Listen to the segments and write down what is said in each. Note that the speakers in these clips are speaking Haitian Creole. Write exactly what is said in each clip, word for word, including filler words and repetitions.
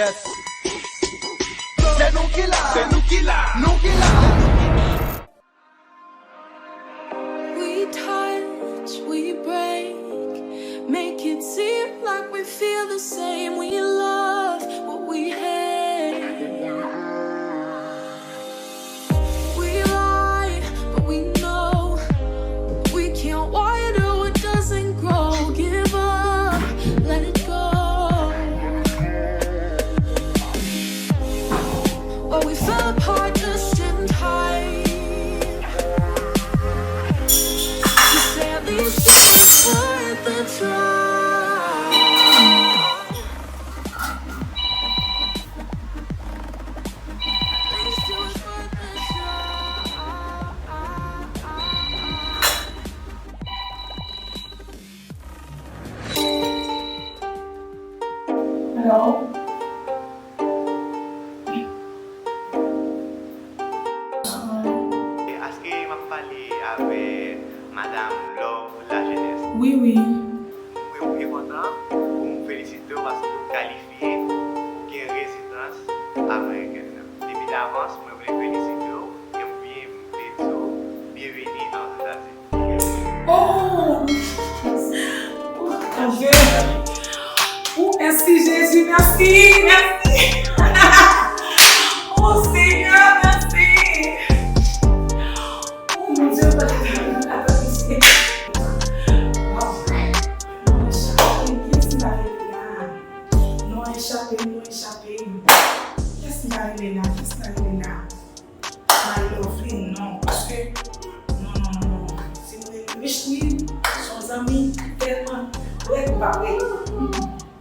Se nou ki la, se nou ki la, nou ki la. We touch, we break, make it seem like we feel the same. We love what we hate. We lie, but we know we can't water what doesn't grow. Give up, let it go. But we fell apart just in time. You say at least it's worth a try. At least it was worth a try. Hello? Èske m ap pale avè Madam Love Lajeunesse? Wi, wi. Mwen byen kontan pou m felisite w paske w kalifye pou gen rezidans amerikèn nan. Depi davans, mwen vle felisite w e m byen vle di w byenveni an Etazini. Oh! Mon Dieu! Oh, mèsi, Jezi, mèsi, mèsi! Oh, Senyè, mèsi! Oh, mon Dieu, mwen pa t atann sa. Waw! Non, echape m, kiyès ki ta rele la? Non, echape m, non, echape m. Kiyès ki ta rele la? Kiyès ki ta rele la? My lovely, non. Paske, non, non, non, non. Si mwen rich li, se yon zanmi, tèlman, rèd pa rèd.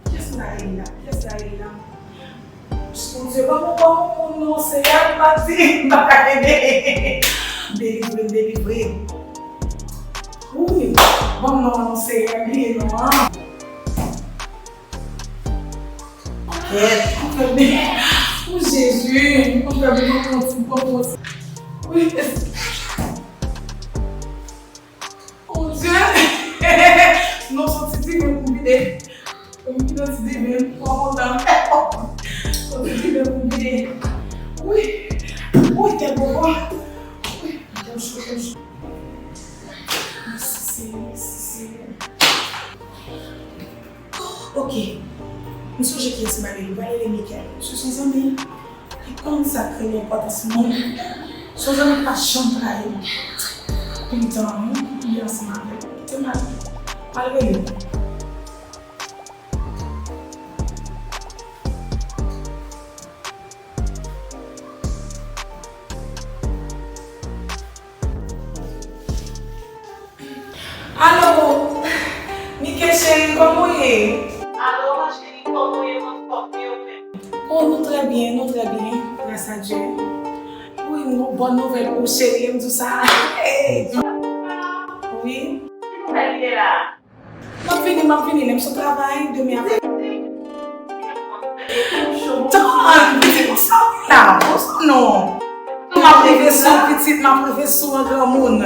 Kiyès ki ta rele la? Kiyès ki ta rele la? Bondye, ban mwen, ban mwen, non, Senyè, m pa di, m pa ka ede. Delivre m, delivre m. Wi, ban mwen, non, Senyè, m bliye non an. Kèt, m fè byen. O Jezi, m fè byen, m pran ti, m pran ti. Wi. Mon Dieu! Non, se yon ti diven pou m vide. Pou m vide yon ti diven, m twò kontan. Se yon ti diven pou m vide. Wi. Wi, kèt bobo. Wi, kèm cho, kèm cho. Mèsi, Senyè, mèsi, Senyè. Ok. M sonje kiyès m pral rele. M pral rele Mikel. Misye se yon zanmi. E kòm sa kreye enpòtans moun. Se yon zanmi ki pa janm trayi m. Pou m tan, wi, pou m byen ansanm avè l. Kite m al. M al rele. Alo, Mike cheri, kòman w ye? Alo, ma chérie, kòman w ye? Mwen anfòm, e ou menm? Oh, nou trè byen, nou trè byen, gras a Dye. Wi, yon bòn nouvèl pou w, cheri, m di w sa. Hey! Wi. Ki nouvèl ki te la? M ap vini, m ap vini, lè m sot travay, demen apre. Tann, pitit, konsa w ye la, konsa non. M ap rive sou w, pitit, m ap rive sou w an granmoun.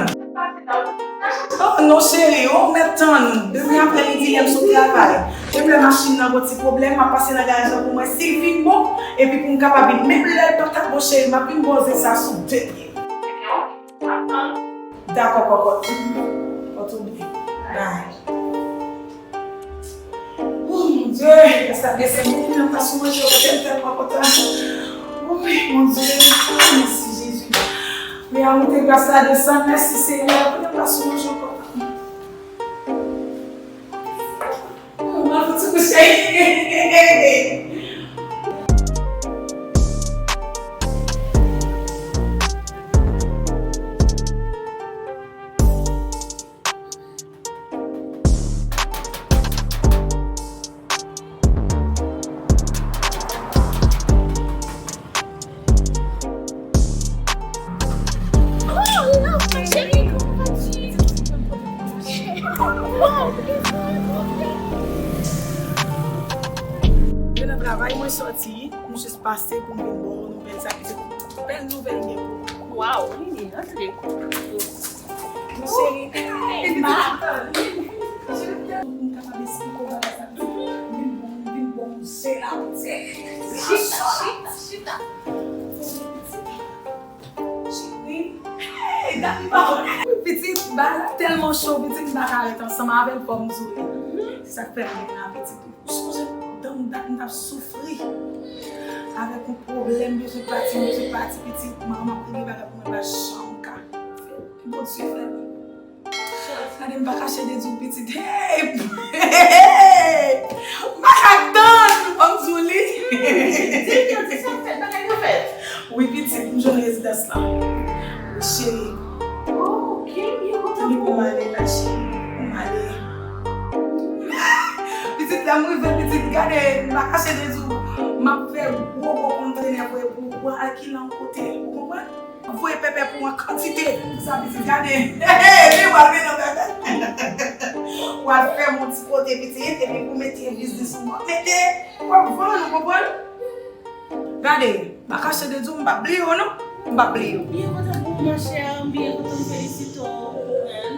Oh, non, cheri, ou mèt tann. Demen aprè midi, lè m sot travay. Menm lè machin nan gon ti pwoblèm, m ap pase nan garaj la pou m wè si l fin bon, epi pou m kapab vin. Menm lè l pa t ap bon, cheri, m ap vin poze sa sou de pye. Dakò, kòkòt. Fò tou byen. Bye. Oh, mon Dieu, sa desann, mwen menm pa sou manje, mwen tèlman kontan. Wi, mon Dieu, mèsi, Jezi. Wi, a monte, gras la desann, mèsi, Senyè, mwen menm pa sou manje ankò. Oh, m al fouti kouche. Mwen nan travay, mwen sòti, m jis pase pou m vin ba w nouvèl sa ki se bèl nouvèl m gen pou ou. Waw, Nini, antre. Mon chéri, m pa atann. M kapab esplike w bagay sa. Vin bon, vin bon, se la, se. Chita, chita, chita. Cheri. Hey, Dani pa konnen. Pitit, bagay la tèlman cho, pitit, m pa ka ret ansanm avè l, fò m di w li. Se sa k fè m gen apetit. Ou sonje, dan m dat m t ap soufri avèk yon pwoblèm, bezwen pati, bezwen pati, pitit, manman m ap regle bagay pou mwen, pa janm ka. Bondye fè l. Gade, m pa kache de di w pitit. Hey! Hey! M pa ka tann, fò m di w li. Di l, di sa fèt, bagay yo fèt. Wi, pitit, m jwenn rezidans lan. Wi, cheri. Oh, ok, m byen kontan pou ou. Pou m ale la, cheri. Pou m ale. Pitit, lè m rive, pitit, gade, m pa kache de di w, m ap fè gwo, gwo kontènè voye pou ou, pou al ki lan kote, ou konprann? Voye pèpè pou an kantite. Sa pitit gade. Li w al mennen pèpè. W al fè yon ti kote pitit, epi pou mete yon biznis pou w ap mete, w ap vann, ou konprann? Gade, m pa kache de di w, m p ap bliye w non. M p ap bliye w. Byen kontan pou ou, monchè. M byen kontan, m felisite w, ou konprann.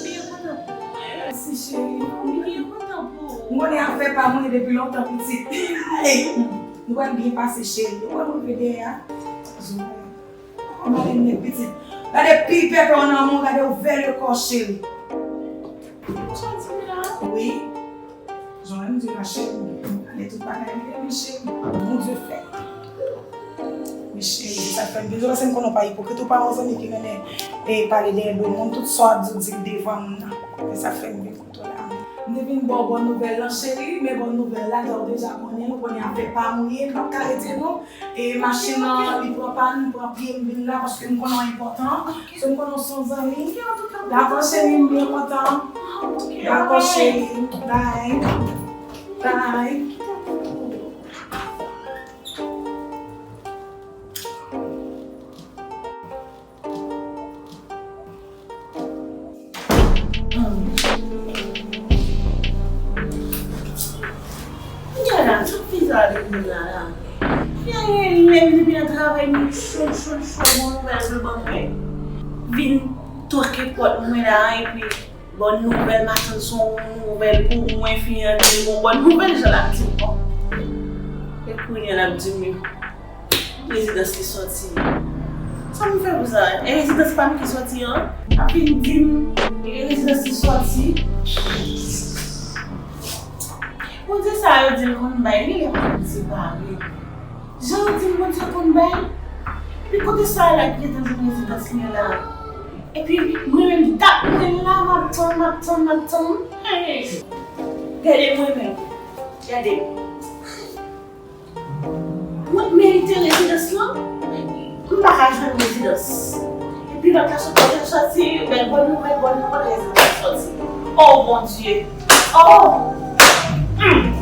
Byen kontan pou ou, wi. Mèsi, cheri. M byen kontan pou ou. M konnen afè pa mwen depi lontan, pitit. Nou pral byen pase, cheri. Ou wè mwen rive dèyè a? Zo. Gade nèg pitit. Gade pi pèpè w nan men w, gade ouvè le kò cheri. Ou sa di m la? Wi. Jan m di la cheri. Gade tout bagay li, wi cheri. Bondye fè. Wi cheri, se sa k fè m vin. Paske m konnen w pa ipokrit, ou pa yon zanmi ki renmen e pale dèyè do moun, tout sa w ap di, w di l devan moun nan. Se sa k fè m vin. M te vin ba w bòn nouvèl lan, cheri, men bòn nouvèl la, jan w deja konnen, nou konnen afè pa mwen ye, m p ap ka rete non. E machin nan, li pran pàn, m pran pye, m vin la, paske m konnen w enpòtan. So, m konnen w se yon zanmi. Dakò, cheri, m byen kontan. Dakò, cheri. Bye. Bye. Gade la, tout fi sa depi la la. Fi a gen lè depi nan travay, li cho, cho, cho, bon nouvèl pou l ban mwen. Vin toke pòt mwen la, epi bon nouvèl, m atann se yon nouvèl pou mwen, fi a vin bon, bon nouvèl, jan l ap di m, bon. E kounye a l ap di m, rezidans li sòti. Sa m fè pou sa? E rezidans pa m ki sòti an? Ap vin di m, e rezidans li sòti. Bondye sa yo di l konn bay, li lè konn separe. Jan yo di m Bondye konn bay, epi kote sa la ki gentan jwenn rezidans li la? Epi mwen menm, dat mwen la, m ap tann, m ap tann, m ap tann. Hey! Gade mwen menm. Gade. Mwen merite rezidans lan, m pa ka jwenn rezidans. Epi lòt la sot kote l sòti, bèl bòn nouvèl, bòn nouvèl, rezidans sòti. Oh Bondye! Oh! Hmm.